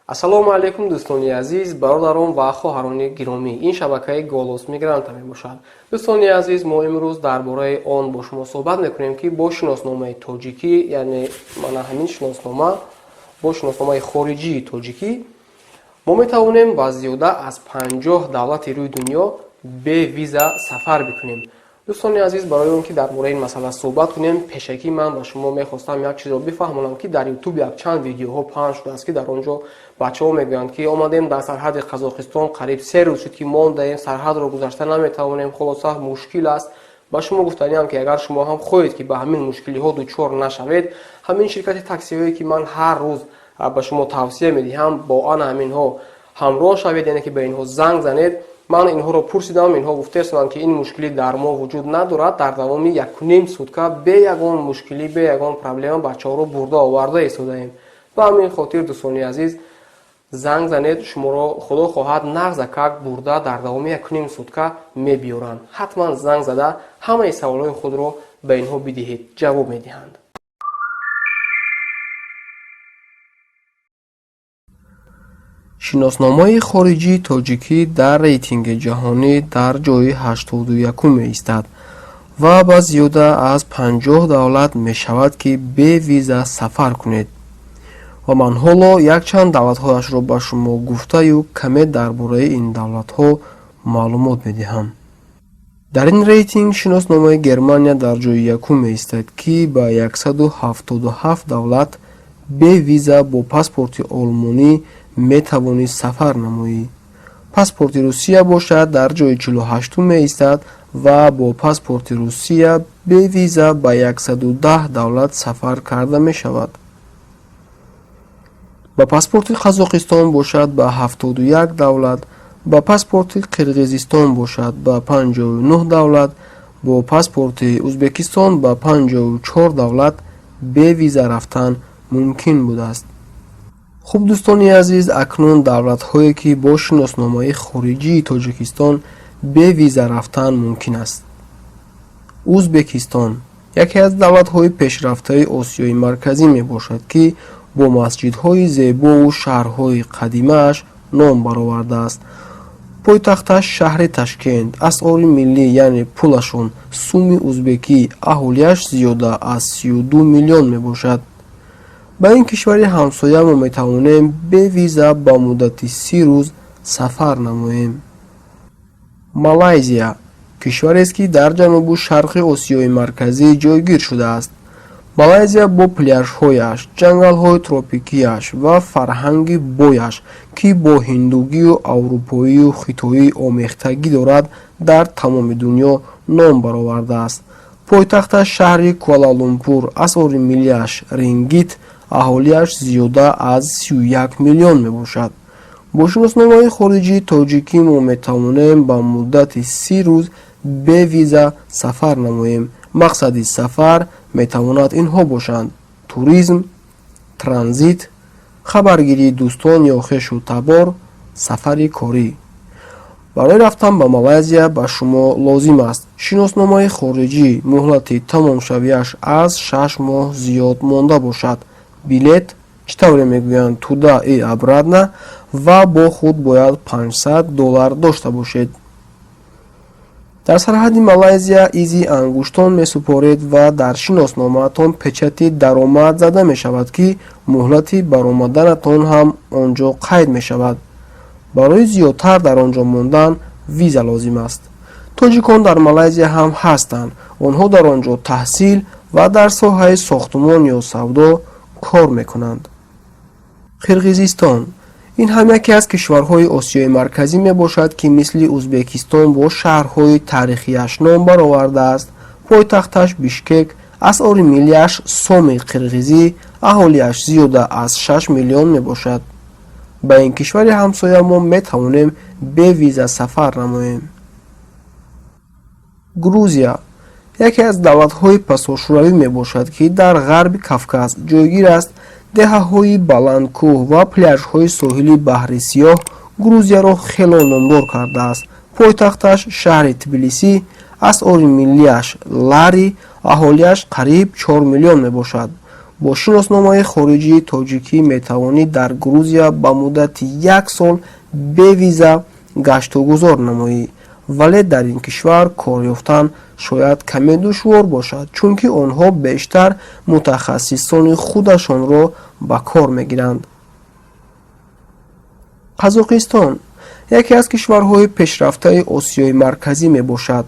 Ассалому алайкум, дӯстони азиз, бародарон ва хоҳарони гиромӣ. Ин шабакаи Голос Мигранта мебошад. Дӯстони азиз, мо имрӯз дар бораи он бо шумо суҳбат мекунем, ки бо шиносномаи тоҷикӣ, яъне мана ҳамин шиноснома, бо шиносномаи хориҷии тоҷикӣ мо метавонем ба зиёда аз 50 давлати рӯи дунё бе виза сафар бикунем. Дӯстони азиз, барои он ки дар бораи ин масъала суҳбат кунем, пешакӣ ман ба шумо мехостам як чизро бифаҳмонам, ки дар Ютуб якчанд видеоҳо паҳн шудааст, ки дар он ҷо бачаҳо мегӯянд, ки омадем дар сарҳади Қазоқистон, қариб 3 рӯз шуд, ки мондаем, сарҳадро гузашта наметавонем, хулоса, мушкил аст. Ба шумо гуфтаниам, ки агар шумо ҳам хоҳед, ки ба ҳамин мушкилиҳо дучор нашавед, ҳамин ширкати таксиҳое, ки ман ҳар рӯз ба шумо тавсия медиҳам, бо ана ҳаминҳо ҳамроҳ шавед, яъне ки ба инҳо занг занед. Ман инҳоро пурсидам, инҳо гуфтаистанд, ки ин мушкилӣ дар мо вуҷуд надорад. Дар давоми 1,5 сутка бе ягон мушкилӣ, бе ягон проблема бачаҳоро бурда оварда истодаем. Ба ҳамин хотир, дӯстони азиз, занг занед, шуморо, худо хоҳад, нағзакак бурда дар давоми 1,5 сутка мебиёранд. Ҳатман занг зада, ҳамаи саволҳои худро ба инҳо бидиҳед, ҷавоб медиҳанд. Шиносномаи хориҷии тоҷикӣ дар рейтинги ҷаҳонӣ дар ҷои 81-ум меистад ва ба зиёда аз 50 давлат мешавад, ки бе виза сафар кунед. Ва ман ҳоло якчанд давлатҳояшро ба шумо гуфтаю каме дар бораи ин давлатҳо маълумот медиҳам. Дар ин рейтинг шиносномаи Германия дар ҷои якум меистад, ки ба 177 давлат бе виза бо паспорти олмонӣ метавонӣ сафар намоӣ. Паспорти Русия бошад, дар ҷои 48-ум меистад ва бо паспорти Русия бе виза ба 110 давлат сафар карда мешавад. Ба паспорти Қазоқистон бошад, ба 71 давлат, ба паспорти Қирғизистон бошад, ба 59 давлат, бо паспорти Ӯзбекистон ба 54 давлат бе виза рафтан мумкин будааст. Хуб, дӯстони азиз, акнун давлатҳое, ки бо шиносномаи хориҷии Тоҷикистон бе виза рафтан мумкин аст. Ӯзбекистон яке аз давлатҳои пешрафтаи Осиёи Марказӣ мебошад, ки бо масҷидҳои зебову шаҳрҳои қадимааш ном баровардааст. Пойтахташ шаҳри Ташкент, асъори миллӣ, яъне пулашон, суми узбекӣ, аҳолиаш зиёда аз 32 миллион мебошад. Ба ин кишвари ҳамсоя мо метавонем бе виза ба муддати 30 рӯз сафар намоем. Малайзия кишварест, ки дар ҷанубу шарқи Осиёи Марказӣ ҷойгир шудааст. Малайзия бо пляжҳояш, ҷангалҳои тропикияш ва фарҳанги бояш, ки бо ҳиндугию аврупоию хитоӣ омехтагӣ дорад, дар тамоми дунё ном баровардааст. Пойтахташ шаҳри Куала-Лумпур, асъори миллиаш рингит, аҳолиаш зиёда аз 31 миллион мебошад. Бо шиносномаи хориҷии тоҷикӣ мо метавонем ба муддати 30 рӯз бе виза сафар намоем. Мақсади сафар метавонад инҳо бошанд: туризм, транзит, хабаргирии дӯстон ё хешу табор, сафари корӣ. Барои рафтан ба Малайзия ба шумо лозим аст шиносномаи хориҷӣ, муҳлати тамомшавиаш аз 6 моҳ зиёд монда бошад, билет, чӣ тавре мегӯянд, туда и обратно, ва бо худ бояд 500 доллар дошта бошед. Дар сарҳади Малайзия изи ангуштон месупоред ва дар шиносномаатон печати даромад зада мешавад, ки муҳлати баромаданатон ҳам он ҷо қайд мешавад. Барои зиёдтар дар он ҷо мондан виза лозим аст. Тоҷикон дар Малайзия ҳам ҳастанд. Онҳо дар он ҷо таҳсил ва дар соҳаи сохтумон ё савдо кор мекунанд. Қирғизистон ин ҳам яке аз кишварҳои Осиёи Марказӣ мебошад, ки мисли Ӯзбекистон бо шаҳрҳои таърихиаш ном баровардааст. Пойтахташ Бишкек, асъори миллиаш соми қирғизӣ, аҳолиаш зиёда аз 6 миллион мебошад. Ба ин кишвари ҳамсоя мо метавонем бе виза сафар намоем. Грузия яке аз давлатҳои пасошӯравӣ мебошад, ки дар ғарби Кавказ ҷойгир аст. Деҳаҳои баландкӯҳ ва пляжҳои соҳили Баҳри Сиёҳ Грузияро хело номдор кардааст. Пойтахташ шаҳри Тбилисӣ, асъори миллиаш лари, аҳолиаш қариб 4 миллион мебошад. Бо шиносномаи хориҷии тоҷикӣ метавонӣ дар Грузия ба муддати як сол бе виза гаштугузор намоӣ, вале дар ин кишвар кор ёфтан шояд каме душвор бошад, чунки онҳо бештар мутахассисони худашонро ба кор мегиранд. Қазоқистон яке аз кишварҳои пешрафтаи Осиёи Марказӣ мебошад.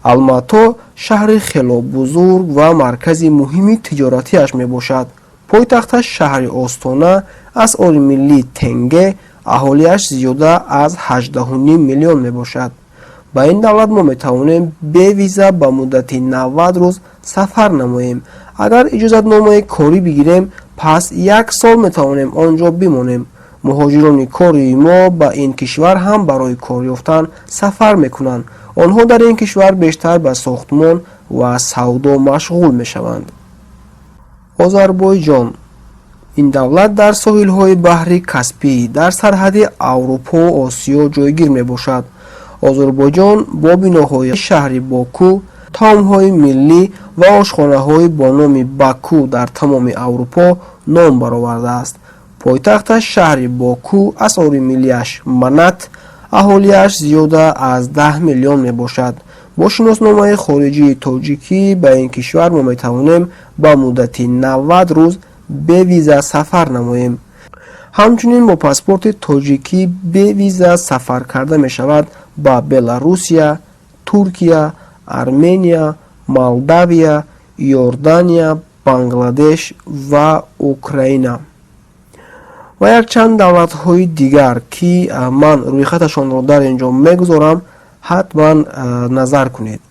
Алмато шаҳри хело бузург ва маркази муҳими тиҷоратиаш мебошад. Пойтахташ шаҳри Остона, асъори миллӣ тенге, аҳолиаш зиёда аз 18,5 миллион мебошад. Ба ин давлат мо метавонем бе виза ба муддати 90 рӯз сафар намоем. Агар иҷозатномаи корӣ бигирем, пас як сол метавонем он ҷо бимонем. Муҳоҷирони кории мо ба ин кишвар ҳам барои кор ёфтан сафар мекунанд. Онҳо дар ин кишвар бештар ба сохтмон ва савдо машғул мешаванд. Озарбойҷон. Ин давлат дар соҳилҳои баҳри Каспӣ, дар сарҳади Аврупову Осиё ҷойгир мебошад. Озарбойҷон бо биноҳои шаҳри Боку, таомҳои миллӣ ва ошхонаҳои бо номи Баку дар тамоми Аврупо ном баровардааст. Пойтахташ шаҳри Боку, асъори миллиаш манат, аҳолиаш зиёда аз 10 миллион мебошад. Бо шиносномаи хориҷии тоҷикӣ ба ин кишвар мо метавонем ба муддати 90 рӯз бе виза сафар намоем. Ҳамчунин бо паспорти тоҷикӣ бе виза сафар карда мешавад ба Беларусия, Туркия, Армения, Молдавия, Иордания, Бангладеш ва Украина ва якчанд давлатҳои дигар, ки ман рӯйхаташонро дар ин ҷо мегузорам, ҳатман назар кунед.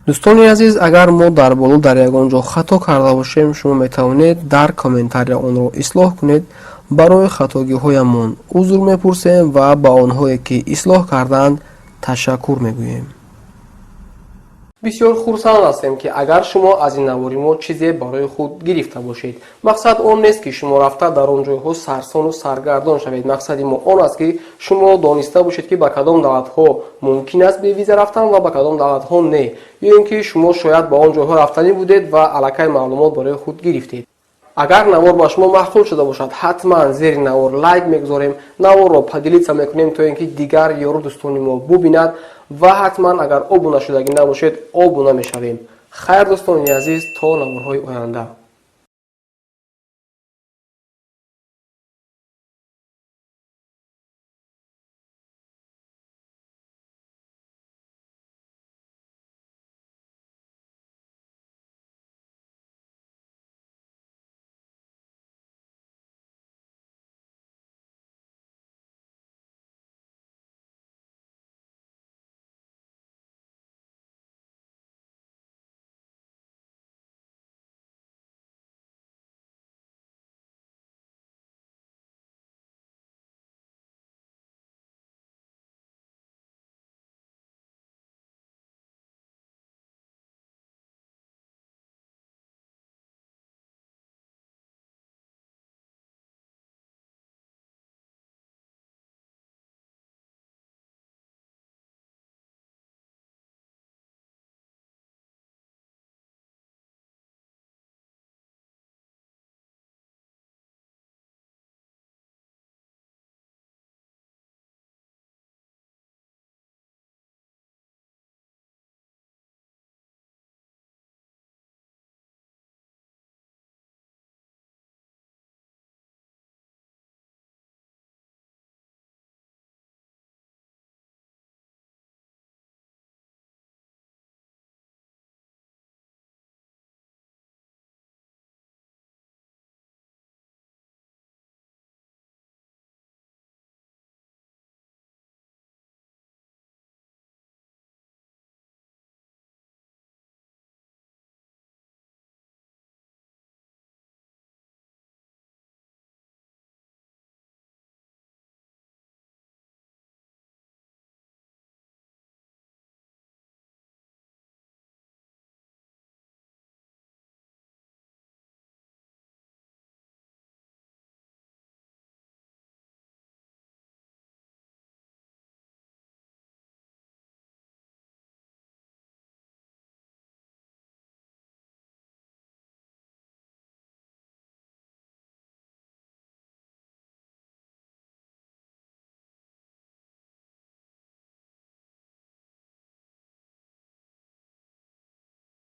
Дӯстони азиз, агар мо дар боло дар ягон ҷо хато карда бошем, шумо метавонед дар комментария онро ислоҳ кунед. Барои хатогиҳоямон узр мепурсем ва ба онҳое, ки ислоҳ карданд, ташаккур мегӯем. Бисёр хурсанд ҳастем, ки агар шумо аз ин навори мо чизе барои худ гирифта бошед. Мақсад он нест, ки шумо рафта дар он ҷойҳо сарсону саргардон шавед. Мақсади мо он аст, ки шумо дониста бошед, ки ба кадом давлатҳо мумкин аст бевиза рафтан ва ба кадом давлатҳо не, ё ин ки шумо шояд ба он ҷойҳо рафтанӣ будед ва аллакай маълумот барои худ гирифтед. Агар навор ба шумо маъқул шуда бошад, ҳатман зери навор лайк мегузорем, наворро поделиться мекунем, то ин ки дигар ёру дӯстони мо бубинад, ва ҳатман агар обуна шудагӣ набошед, обуна мешавем. Хайр, дӯстони азиз, то наворҳои оянда.